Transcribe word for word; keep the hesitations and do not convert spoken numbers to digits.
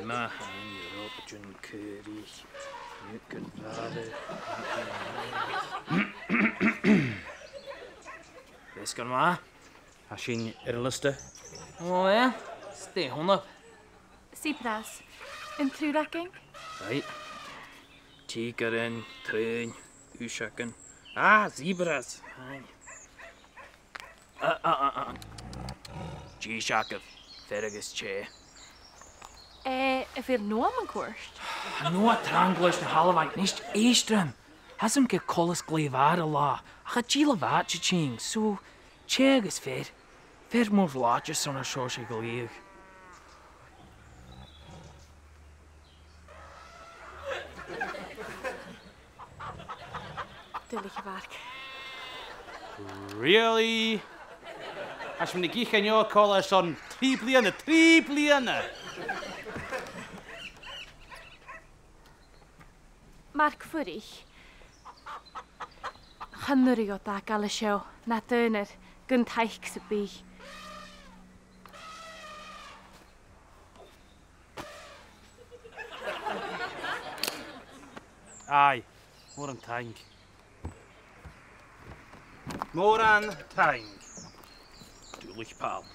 Math, an robin caorach, nuair gun bhàrr. Bheil sgan math? Tha sin air an liosta. Ò, eh? Stay home. Zebras. An triùir againn? Right. Tìgearan, traoin, uisgean. Ah, zebras. Aye. Ah, ah, ah, ah. Dithis agaibh, fear agus tè. Eh, a bheil Noam an cuairt? Tha Noam trang leis na h-ailbheanan a-nis, èist rium. Tha esan gu coltas glè mhath an-là, ach tha dìleab àite a' tighinn, so, tè agus fear. Fear mòr làidir son an seòrsa gu lèir. Duilich, a Mharc. Really? Tha sinn ag ithe an fheòil còmhla airson trì bliadhna, trì bliadhna! Mark, fuirich. Chan urrainn dhomh a dhol an seo, na d' aonar, gun taic sam bith. Aye, mòran taing. Mòran taing. Duilich, pal.